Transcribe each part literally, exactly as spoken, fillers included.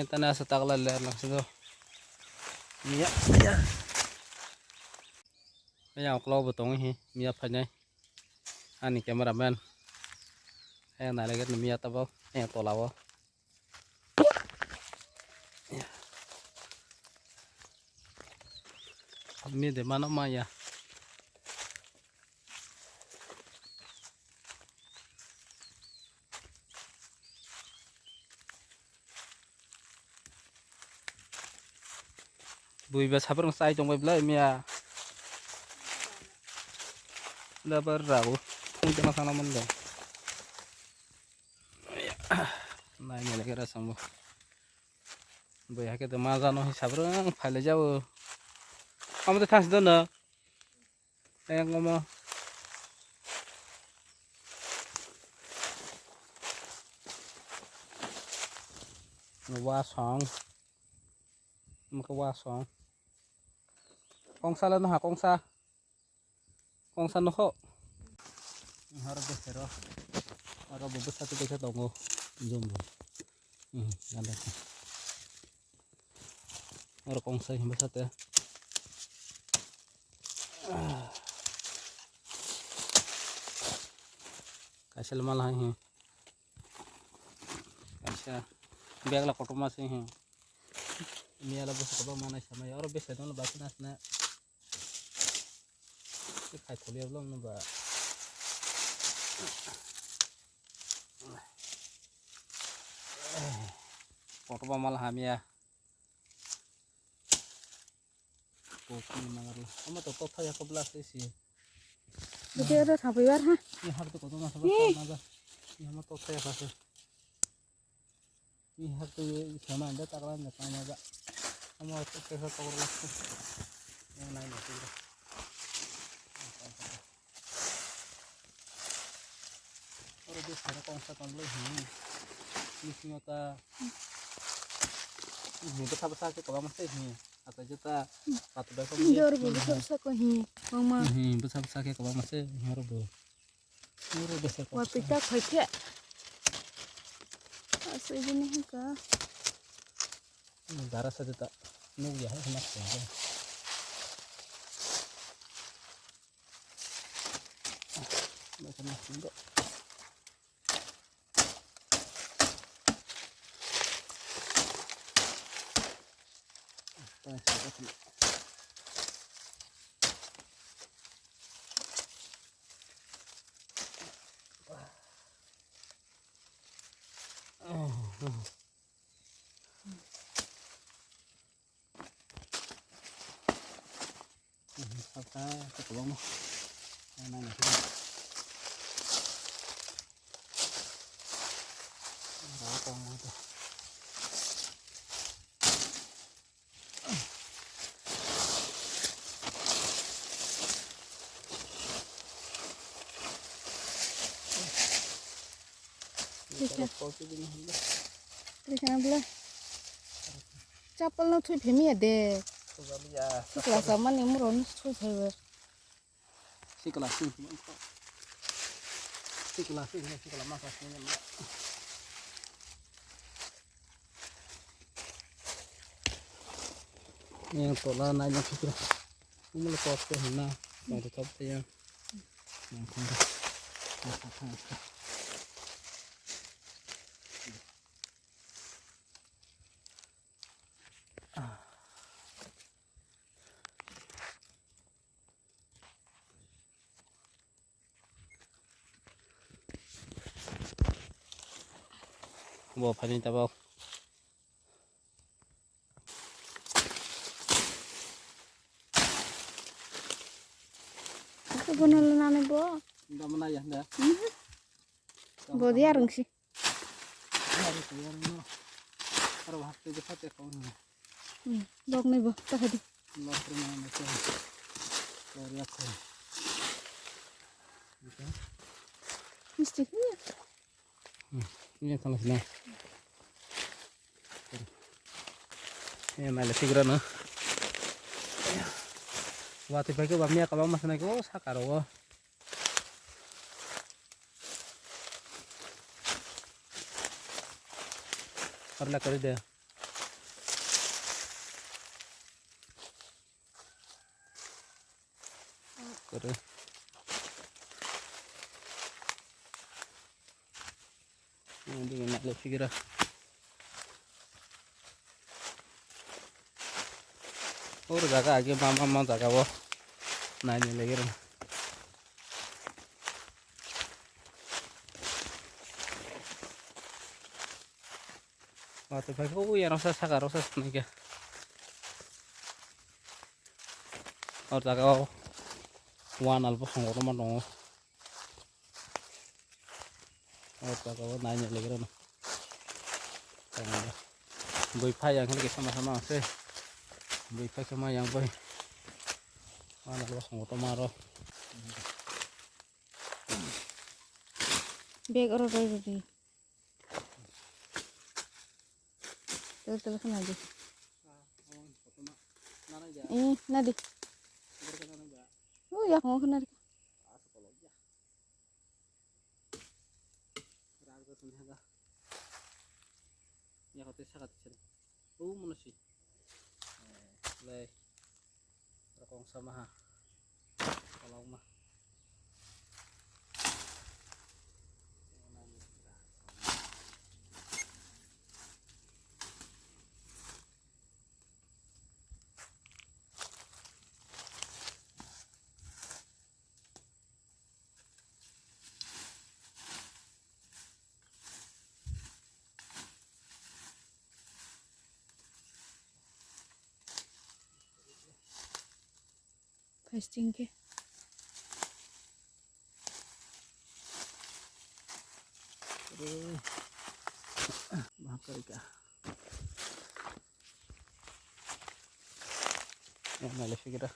Tani asa takla ler lang sido. Miya, ya. Yang oklo bo tongo hi, miya phainai. Ani cameraman. Yang nai lagi miya tabo, yang tola bo. Mi de mano maya. Bui ba sabrang sai tong bai bla miya. Da bar rago. Tong tong sana mon da. Nai mele kera sambo. Bui hake to ma jano hi sabrang phai le jabo. Amo to thas do na. Ayang omo. Wasong. Maka wasong. Kongsa le no ha kongsa. Kongsa no ho. Haro besero. Aro bo bwsa te kaisa tongo. Jumbo. Hmm, ganda. Oro kongsa himba sate. Kaisa lama lahai hi. Kaisa bag la kotorma se hi. Miya la bwsa kotorma nai samai. Oro bese dong la bakina asna. Khai tholi ablo no ba. Kotorma mal hamya. Kokni mangarla. Ama to totha ya kobla se si. Bete ro thapai bar ha. Ni har to kotorma sabla. Ni. Ni ama totha ya pase. Ni har to ye sama anda takla anda tama ba. Ama to totha kobla se. Yang lain itu. Oro bwskango kongsa tonglai hwnwi. Bisingo ta bwsa bwsa khe kwbangma se hwnwi. Achaijak ta patwlai khe Dor bo bwsa bwsa ko hi mama. Bwsa bwsa khe kwbangma se hwnwi oro bo. Oro bwsa ko. Wa pita khoi khe. Asai bini hika. Dara sa ta nukya hai hwnwi. Saka, saka bang. Mana ni? Apa itu? Trisha. Trisha bla. Chapal no thui phemi ya de. Sikla sa mani muro no thui phai we. Sikla sing. Sikla sing, sikla ma sa sing. Yang tola nai na sikla. Umul kos ke hina. Mau tetap ya. Yang kong. Bo phani tabok. Aku bono nani bo. Nda mana ya nda. Bo dia rungsi. Aro hapte de pate ko. Hmm, dok ni bo, ta hadi. Lok ni mana ko. Ko ya ko. Misti ko ya. Hmm, ini sama sini. Ini malah tigra na. Wati pai ko bamia kabang mas na ko sakaro. Parla kari de. Kwrwi. Ini nailai phigra. Oro jaga age ma, ma, ma jaga o naina lagi rw. Watwi phai khe o yang roksa saka roksa swnai khe. O jaga o wanal bosong kotorma tongo. O jaga o naina lagi rw. Bui phai yang khe sama sama se. Bui phai khe ma yang bai. Wanal bosong kotorma ro. Bag oro rw rw di. Tele tele khna di. Eh, na di. Oh, ya, mau khna di. Lai. Rokong sama ha. Kolokma. Phaising khe. Maha karika. Yang nale fikira.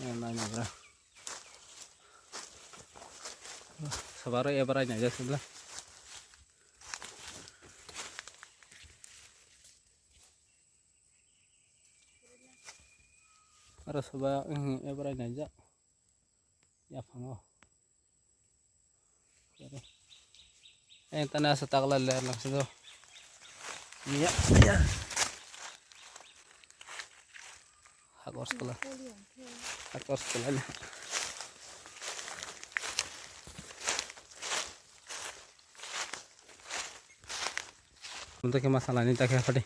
Yang nai nagra. Sabaro ebarai naija sibla. Aro soba, eh, ebra naijak. Yaphango. Eh, tane asa takla ler lang sido. Iya, iya. Hakor sekala. Hakor sekala ni. Untuk ke masalah ni tak ya, Fadi.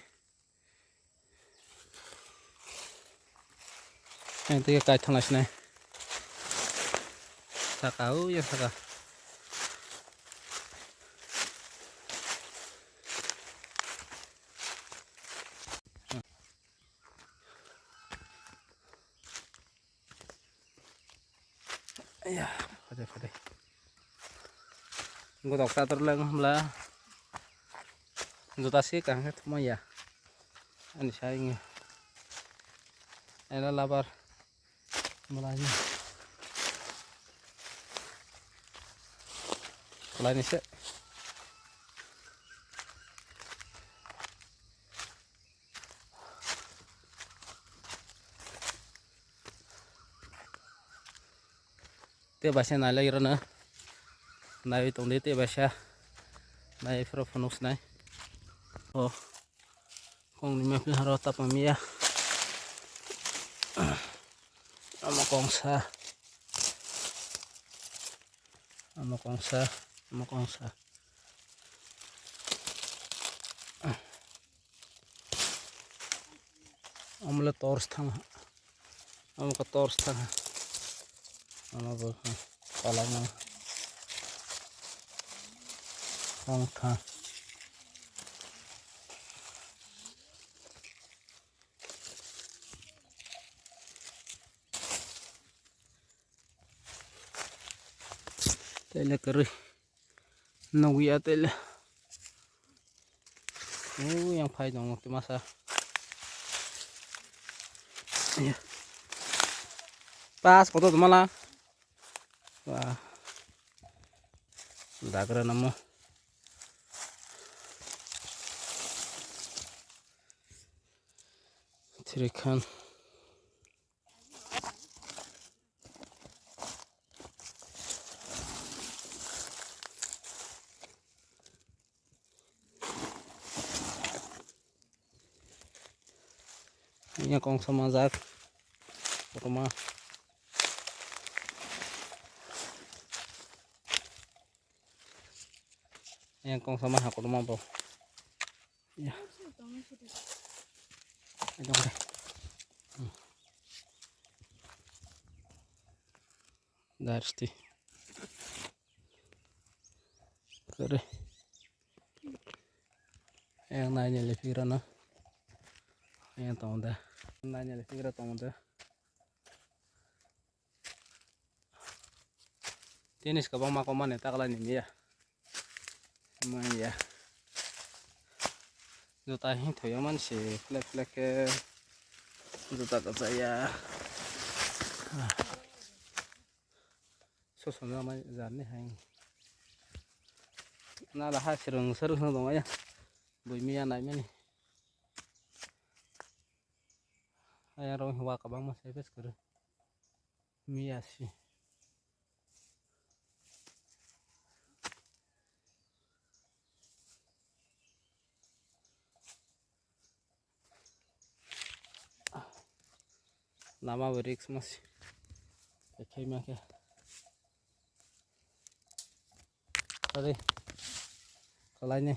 Yang tiga kait thanglai sinai. Saka, oh ya saka. Iya, fade fade. Godok tator lang hamla. Juta si kaham khe thumaya. Ani sai nge. Ela labar. Malai ni. Malai ni se. Te baisa nai lai rana. Nai tong de te baisa. Nai phro phunuk sinai. O. Kong ni mapli haro tapa miya. Ama kong sa. Ama kong sa. Ama kong sa. Omo le torch thang ha. Omo khe torch thang ha. Omo bo, hmm, palama. Tong tha. Tele kwrwi. Nugwi ya tele. Ui, yang phai tongo, tei masa. Iya. Pas, koto tongmala. Wah. Dagra namo. Thirikhan. Yang kongsa majak. Kotorma. Yang kongsa maha kotorma bo. Ya. Aidong re. Hmm. Darsti. Kare. Yang nai ni lepi rana. Yang tong da. Nai ni lepi ra tong da. Tenis kwbangma kwmani taklai ni ya. Maya. Juta hing thoyo man se flek flek khe. Juta kwchaya. Sosom na mai jar ni hai. Nala ha sirung sirung sirung tong ya. Bui miya nai mani. Ayang rong wa kwbangma se bes kwrwi. Miya si. Lama bo risk mas. Ekhai ma khe. Tadi. Kalai ni.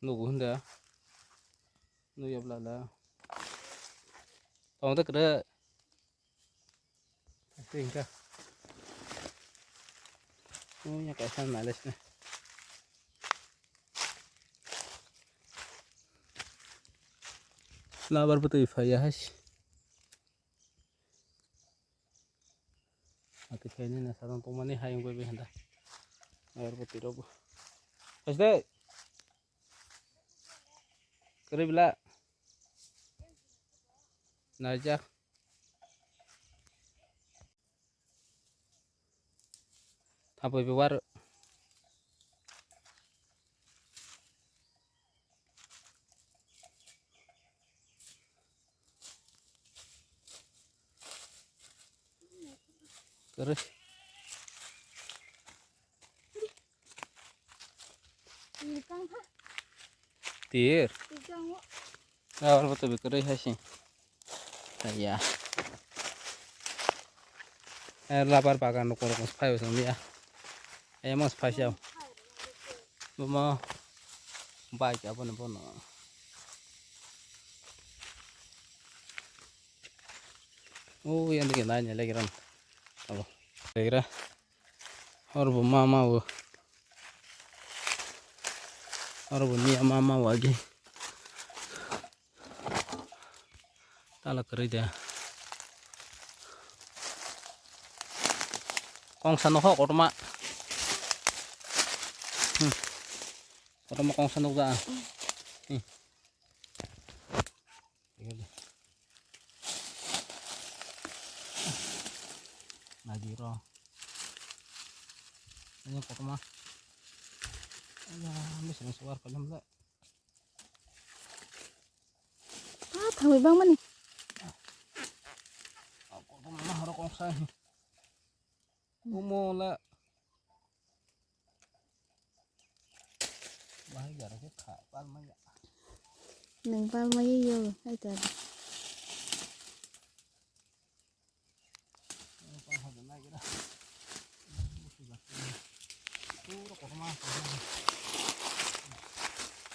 Nugo hwnda. Nugya bwlala. Tong de kwrwi. Ase hingka. Uya kaisa nalai sini. Labar bwtwi phaiya hai. Ati khaini na sarang tongmani hayung bai bai handa. Labar bwtwi rok bo. Ase. Kwrwi bwla. Naijak. Thapoi bewar. Kwrwi. Tir. Abo to bekwrwi hai se. Ya. Eh, labar bagan rok rok phai song ya. Eh, mas phai sao. Bomo bike abo no bono. Oh, yang dikit lain ya lagi ram. Abo. Lagi ra. Oro bo mama bo. Oro bo niya mama wagi. Tala kwrwi de. Kongsa nokho kotorma. Hmm. Kotorma kongsa nokja. Hmm. Nadi ro. Ini kotorma. Aya, ini sini suar kalam le. Ah, thangwi bang mani. Kotorma horo kongsa. Umo la. Bahai gara khe kha palmaya. Nang palmaya yo, ai ta.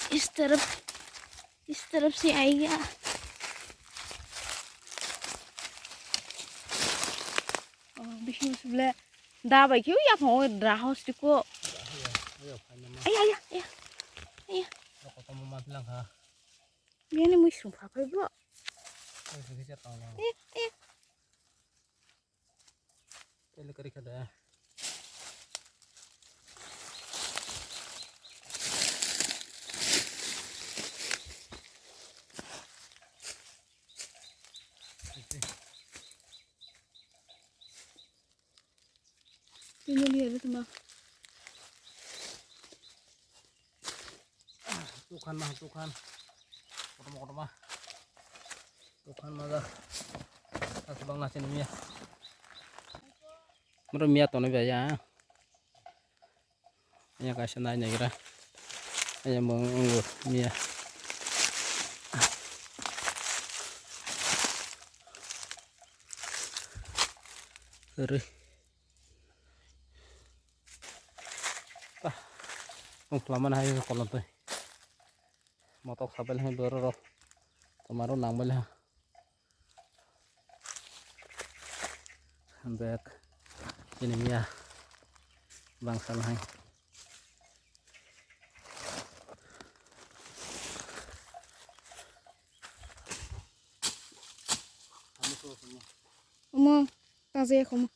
Is taraf, is taraf se aayega. Oh, bising sebelah. Da bai khe ya phang ra hos tiko. Aya, aya, aya. Aya. Bini mui sung pha phai bro. Aya, aya. Tele kari kada. Tini lihat itu mah. Tukhan ma tukhan. Kotorma kotorma. Tukhan ma jak. Aswk bangla chini miya. Moro miya tonwi bai ya. Yang kaisa nai naigra. Yang mung ungu miya. Ri. Ah. Ung klamana hai kolon toi. Motok sabai hai boro ro. Tomaro nang bai ha. Bek ini ya bangsa lahai. Omo, taje khomo.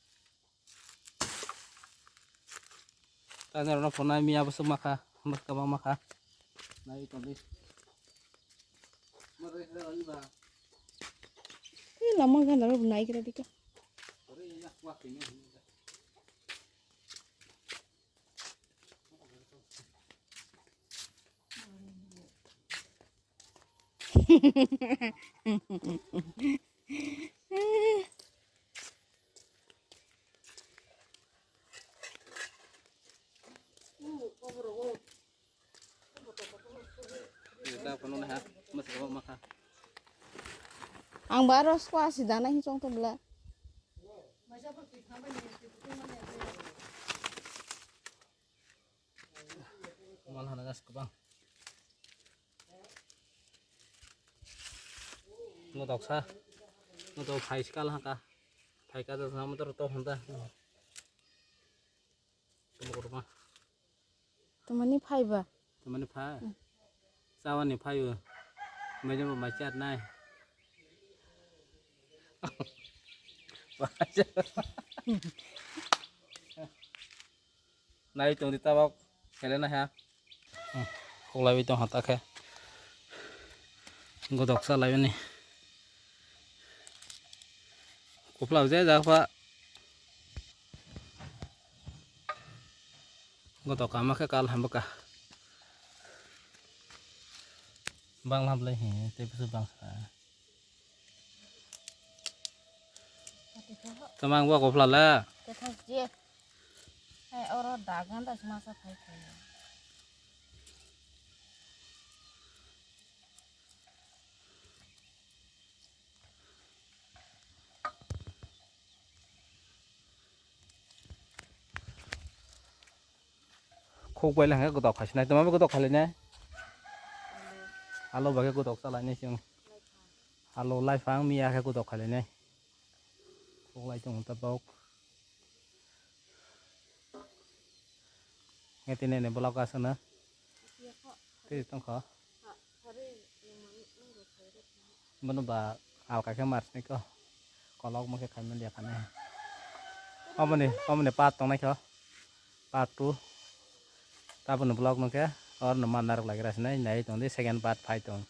Tani rwna phunai miya bwswk makha, bwswk kabang makha. Nai tongdi. Ih, lama gana rw nai kira dika. Ang ba aro squash dana hin chong tong bla. Mal hana gas kubang. Ngo doksa. Ngo dok phai skal haka. Phai ka dok nama tor to honda. Tumani phai ba? Tumani phai? Hmm. Chawani phai o. Mai jabo mai chat nai. Nai tong di tabok. Kele na ha. Hmm. Khuklaiwi tong ha ta khe. Godok sa lai bini. Kuplao je jak pha. Goto kama khe kal hamba ka. Bang lam le he, te bisu bang sa. Tamang wa kopla la. Te thang je. Hai oro dagan da masa phai phai. Khuk bai le hwnkhai gotok khai sinai, tongma bai gotok khai lainai. Alo bai khe gotok cha lainai chwng. Alo laifang miya khe gotok khai lainai. Khuk lai tongo ta bok. Nge tini ni block aswk na. Tei tongkho. Bono ba alka khe mar sini ko. Kolok mo khe khai man dia khane. Omoni, omoni part tong nai kho. Part two. Taboni block no khe or no man narok lagi rasi nai, nai tong di second part phai tong.